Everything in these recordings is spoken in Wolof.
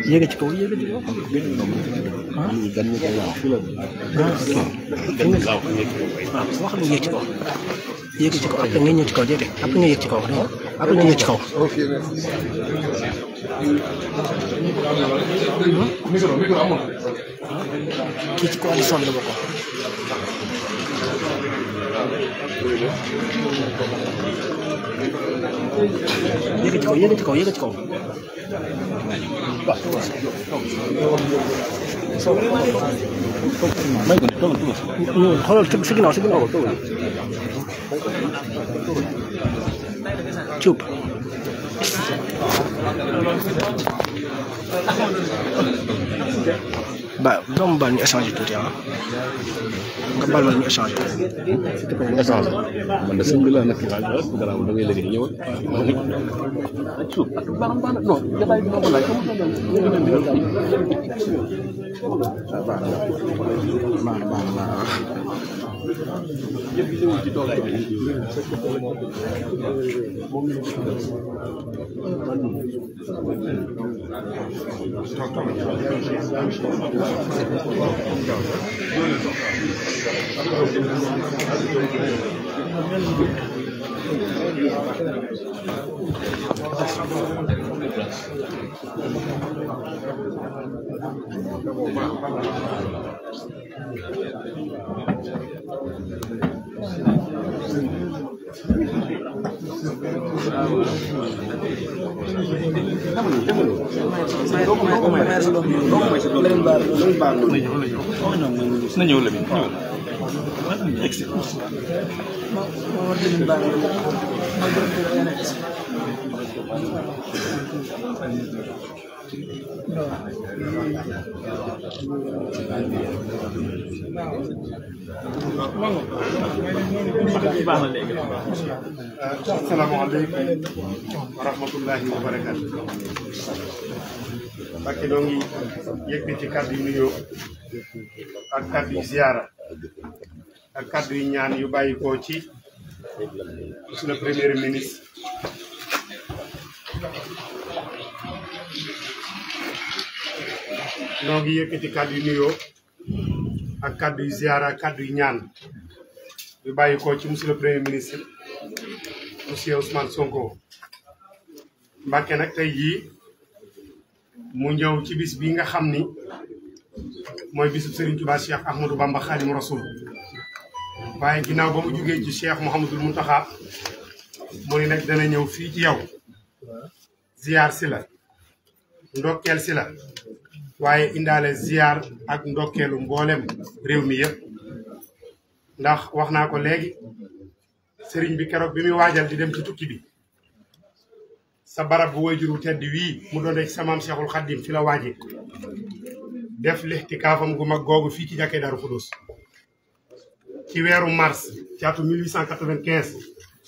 Iya ke cikow, iya ke cikow. Wax lu yëg ci kaw. Yëg ci kaw après nga ñëw ci kaw déedéet après nga yëg ci kaw après nga yëg ci kaw. Kii ci coalition bi la bokk. Yëg ci kaw, yëg ci kaw, yëg ci kaw. xoolal si ginnaaw cuub ba doomu baal ñu échanger tuuti nga baal ma ñu échanger échange man de sëñ bi la nekk garaaw da ngay léegi ñëwal cuub baax non détail bi ko laaj Assalamualaikum warahmatullahi wabarakatuh. Mbacke noo ngi yëkkati ci kàddu yu nuyoo ak kàddu yu ziyaara ak kàddu yu ñaan yu bàyyikoo ci monsieur le premier ministre noo ngi yëkkati kàddu yu nuyoo ak kàddu yu ziyaara ak kàddu yu ñaan yu bàyyikoo ci monsieur le premier ministre monsieur Ousmane Sonko. Mbacke nag tey jii mu ñëw ci bis bi nga xam ni mooy bisu Serigne Touba Cheikh Ahmadou Bamba Khadim Rasoul waaye ginnaaw ba mu jugee ci Cheikh Mouhamadoul Mountakha mu ni nag dana ñëw fii ci yow ziar si la ndokkeel si la waaye indaale ziar ak ndokkeelu mboolem réew mi yëpp ndax wax naa ko léegi Serigne bi keroog bi muy waajal di dem ci tukki bi sa barab bu wayjur wu tedd wii mu doon ci sa maam Cheikhul Khadim fi la waaje def lixtikaafam gu mag googu fii ci jàkkee Daaru Xudoos ci weeru mars ci atum 1895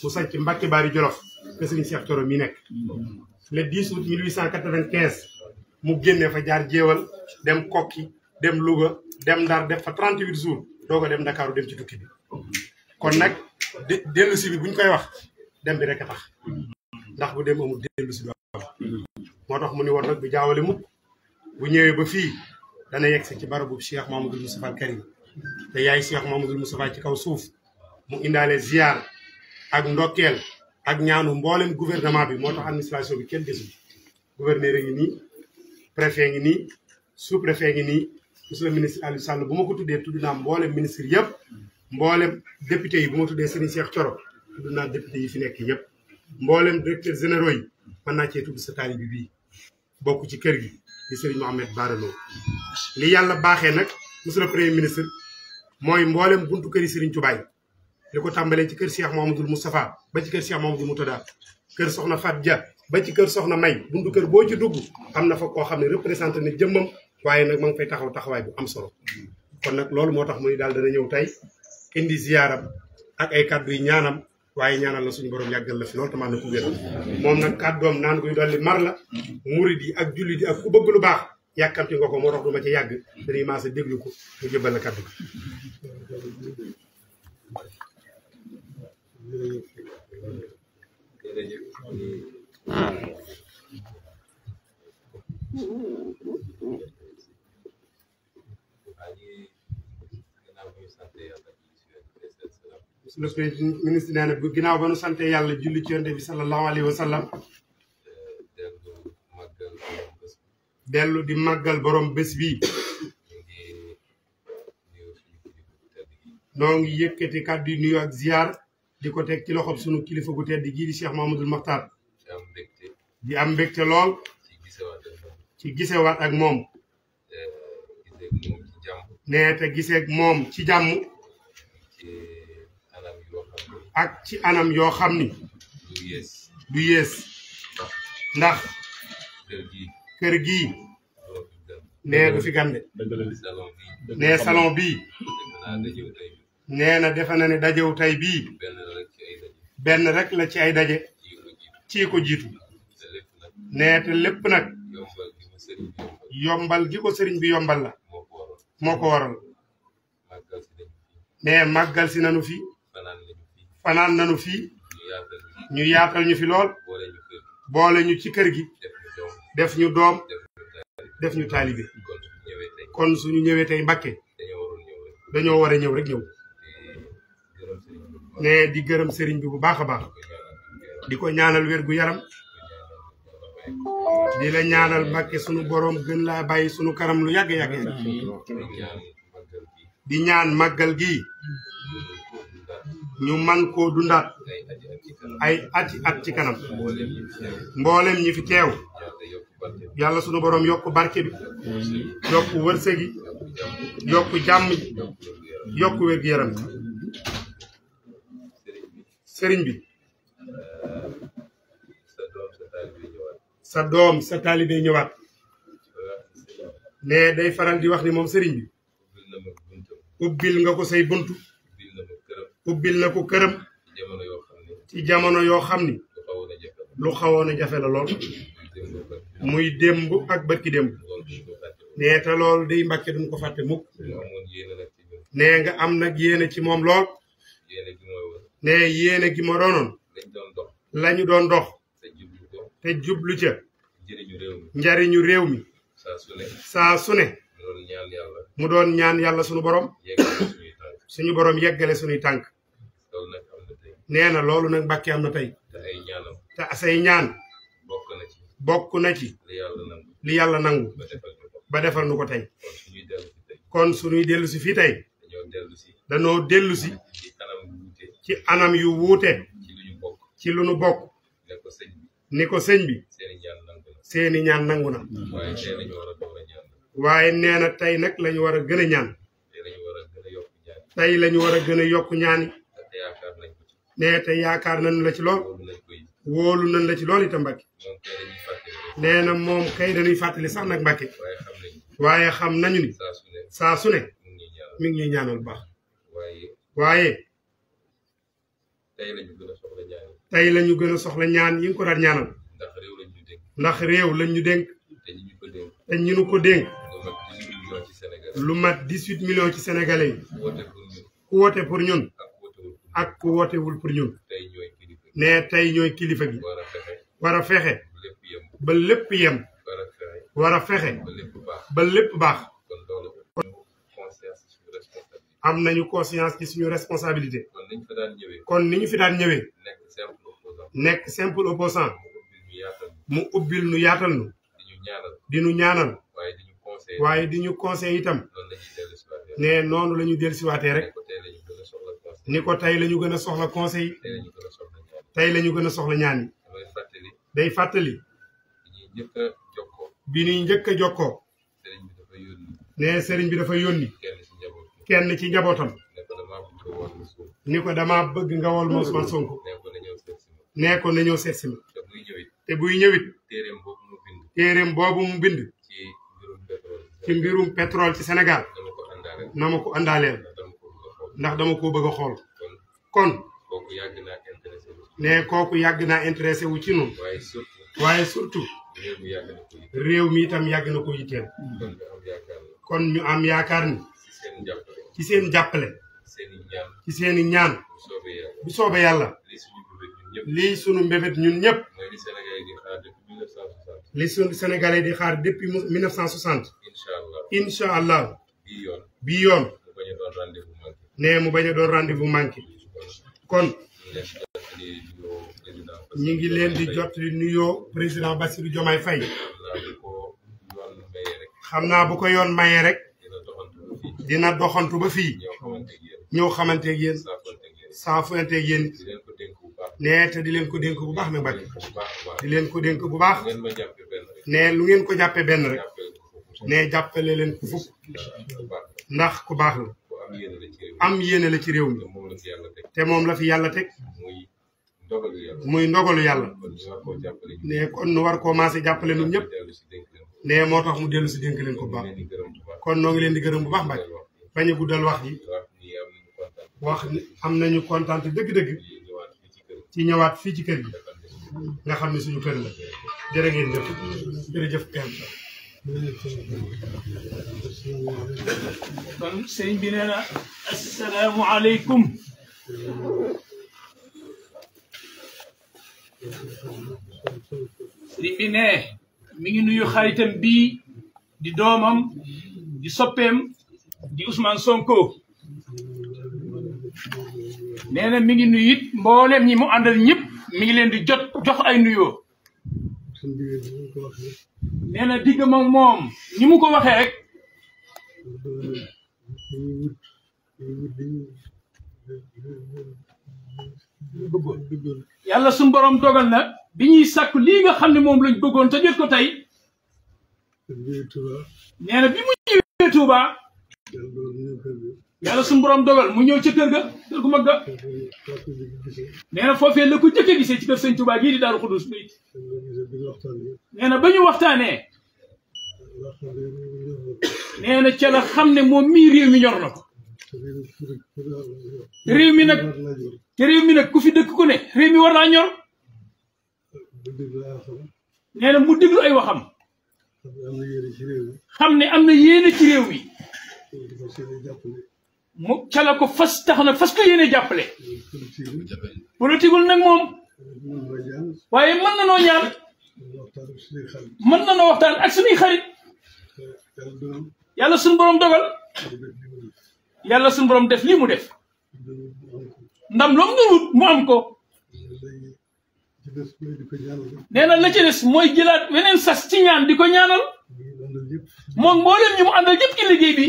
mu sañ ci Mbacke Bari Jolof ke Serigne Cheikh Thioro mi nekk le 10 août 1895 mu génne fa jaar jéewal dem Kokki dem Louga dem Ndar def fa 38 jours doog a dem Ndakaaru dem ci tukki bi kon nag dellu si bi buñ koy wax dem bi rek a tax ndax bu dem amul dellu si moo tax mu ni woon nag bu jaawale mukk bu ñëwee ba fii dana yegg ci barabu Cheikh Mamadou Moustapha Karim te yaay Cheikh Mamadou Moustapha ci kaw suuf mu indaale ziar ak ndokkeel ak ñaanu mboolem gouvernement bi moo tax administration bi kenn desul gouverneur a ngi nii préfet ngi nii sous préfet ngi nii monsieur le ministre Aliou Sall bu ma ko tuddee tudd naa mboolem ministre yëpp mboolem député yi bu ma tuddee Serigne Cheikh Thioro tudd naa député yi fi nekk yëpp mboolem directeurs généraux yi mën naa cee tudd sa taalibe bi bii bokk ci kër gi di Serigne Mohamed Bara Lo li yàlla baaxee nag monsieur le premier ministre mooy mboolem buntu kër yi Serigne Touba yi li ko tàmbalee ci kër Cheikh Mouhamadoul Moustapha ba ci kër Cheikh Mouhamadoul Moutada kër Soxna Fat Dia ba ci kër Soxna May buntu kër boo ci dugg am na fa koo xam ne représenté na jëmmam waaye nag ma ngi fay taxaw taxawaay bu am solo kon nag loolu moo tax mu ni daal dana ñëw tey indi ziyaaram ak ay kàddu yi ñaanam waaye ñaanal la suñu borom yàggal la fi loolu tamaan na ku wéral moom nag kàddoom naan koy dolli mar la murid yi ak jullit yi ak ku bëgg lu baax yàkkamti nga ko moo tax du ma ci yàgg dañuy maase déglu ko mu jëbal la kàddu monsieur le président ministre nee na bu ginnaaw ba nu sante yàlla julli ci yonent bi sallallahu alayhi wa sallam dellu di màggal borom bés bi noo ngi yëkkati kàddu yu nuyu ak ziar di ko teg ci loxob sunu kilifa gu tedd gii di Cheikh Mouhamadoul Makhtar di am mbégte lool ci gisewaat ak moom nee te giseeg moom ci jàmm ak ci anam yoo xam ni du yées ndax kër gii nee du fi gande nee salon bii nee na defe na ne dajew tey bii benn rek la ci ay daje ci ko jiitu nee te lépp nag yombal gi ko sëriñ bi yombal la moo ko waral nee màggal si nanu fi fanaan nanu fii ñu yaatal ñu fi lool boole ñu ci kër gi def ñu doom def ñu taalibe kon suñu ñëwee tey Mbàkke dañoo war a ñëw rek ñëw ne di gërëm sëriñ bi bu baax a baax di ko ñaanal wér gu yaram di la ñaanal Mbàkke sunu borom gën laa bàyyi sunu kanam lu yàgg yàgg di ñaan màggal gi ñu man koo dundaat ay ati at ci kanam mboolem ñi fi teew yàlla sunu borom yokk barke bi yokk wërsëg gi yokk jàmm ji yokk wér gu yaram sëriñ bi sa doom sa taalibe ñëwaat ne day faral di wax ni moom sëriñ bi ubbil nga ko say buntu ubbil na ko këram ci jamono yoo xam ni lu xawoon a jafe la lool muy démb ak bërki démb nee te loolu day Mbàkke duñ ko fàtte mukk nee nga am nag yéene ci moom lool nee yéene gi ma doonoon lañu doon dox te jublu ca njariñu réew mi saa su ne mu doon ñaan yàlla sunu borom yeggale suñuy tànk nee na loolu nag Mbàkke am na tey te say ñaan bokk na ci li yàlla nangu ba defal nu ko tey kon suñuy dellu si fii tey danoo dellu si ci anam yu wuute ci lu nu bokk ni ko sëñ bi seeni ñaan nangu na waaye nee na tey nag lañu war a gën a ñaan tey lañu war a gën a yokk ñaani nee te yaakaar nañu la ci lool wóolu nañ la ci lool itam Mbàkke nee na moom kay dañuy fàttali sax nag Mbàkke waaye xam nañu ni saa su ne mi ngi ñuy ñaanal baax waaye tey lañu gën a soxla ñaan yi nga ko daan ñaanal ndax réew lañ ñu dénk te ñu nu ko dénk lu mat 18 millions ci sénégalais yi ku woote pour ñun ak ku wootewul pour ñun ne tey ñooy kilifa gi war a fexe ba lépp yem war a fexe ba lépp baax am nañu conscience ci suñu responsabilité kon ni ñu fi daan ñëwee nekk simple opposant mu ubbil nu yaatal nu di nu ñaanal waaye di ñu conseil itam ne noonu la ñu dellusiwaatee rek ni ko tey la ñu gën a soxla conseil tey la ñu gën a soxla ñaan yi day fàttali bi ñuy njëkk a jokkoo ne sëriñ bi dafa yónni kenn ci njabootam ni ko dama bëgg nga wol ma Ousmane Sonko ne ko na ñëw seet si ma te buy ñëwit téeréem boobu mu bind ci mbirum pétrole ci Sénégal na ma ko àndaaleel ndax dama ko bëgg a xool kon ne kooku yàgg naa intéressé wu ci noonu waaye surtout réew mi itam yàgg na ko yitteel kon ñu am yaakaar ni ci seen jàppale ci seeni ñaan bu soobee yàlla lii sunu mbébét ñun ñëpp li sunu sénégalais di xaar depuis 1960 incha allah bii yoon ne mu bañ a doon rendez-vous manqué kon ñi ngi leen di jot li nuyoo président Bassirou Diomaye Faye xam naa bu ko yoon mayee rek dina doxantu ba fii ñëw xamanteeg yéen saafanteeg yéen ne te di leen ko dénk bu baax nag Mbacke di leen ko dénk bu baax ne lu ngeen ko jàppee benn rek ne jàppale leen ko fukk ndax ku baax la am yéene la ci réew mi te moom la fi yàlla teg muy ndogalu yàlla ne kon nu war koo maase jàppale ñun ñëpp ne moo tax mu dellu si dénk leen ko bu baax kon noo ngi leen di gërëm bu baax Mbacke bañ a guddal wax ji wax am nañu kontaan dëgg-dëgg ci ñëwaat fii ci kër gi nga xam ne suñu kër la jërë ngeen jëf jërëjëf kenn kon sëriñ bi nee na assalaamu aleykum sëriñ bi ne mi ngi nuyu xaritam bii di doomam di soppeem di Ousmane Sonko nee na mi ngi nuyu it mboolem ñi mu àndal ñëpp mi ngi leen di jox ay nuyoo nee na digg moom ni mu ko waxee rek yàlla suñu borom dogal na bi ñuy sàkku lii nga xam ne moom lañ bëggoon te jot ko tey nee na bi mu ñëwee Touba yàlla suñu borom dogal mu ñëw ca kër ga kër gu mag ga nee na foofee la ko jëkk a gisee ci kër sëñ Touba gii di Daaru Xudus bi nee na ba ñu waxtaanee nee na ca la xam ne moom mii réew mi ñor na ko réew mi nag te réew mi nag ku fi dëkk ku ne réew mi war naa ñor nee na mu déglu ay waxam xam ne am na yéene ci réew mi mu ca la ko fas tax na fas ko yéene jàppale politigul nag moom waaye mën na noo ñaan mën na noo waxtaan ak suñuy xarit yàlla suñu borom dogal yàlla suñu borom def lii mu def ndam loom nga wut mu am ko nee na la ci des mooy jëlaat weneen sas ci ñaan di ko ñaanal moom mbooleem ñu mu àndal ñëpp ci liggéey bi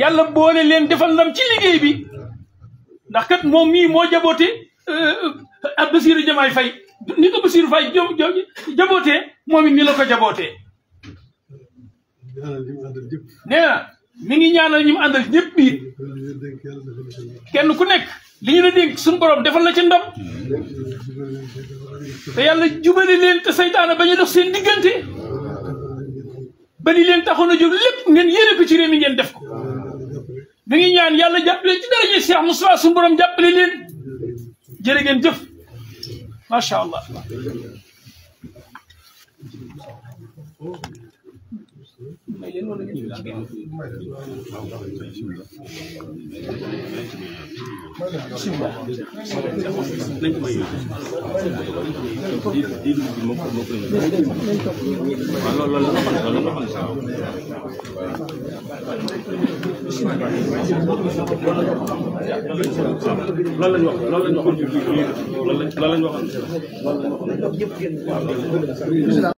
yàlla boole leen defal ndam ci liggéey bi ndax kat moom mii moo jaboote ak Bassirou Diomaye Faye ni ko Bassirou Faye jabootee moom it ni la ko jabootee nee na mi ngi ñaanal ñi mu àndal ñëpp biir kenn ku nekk li ñu la dénk suñu borom defal la ci ndam te yàlla jubale leen te saytaana bañ a dox seen diggante ba li leen taxoon a jóg lépp ngeen yéene ko ci réew mi ngeen def ko mi ngi ñaan yàlla jàppale ci daraje Cheikh Moustapha suñu borom jàppale leen jërë ngeen jëf macha allah. loolu lañ waxoon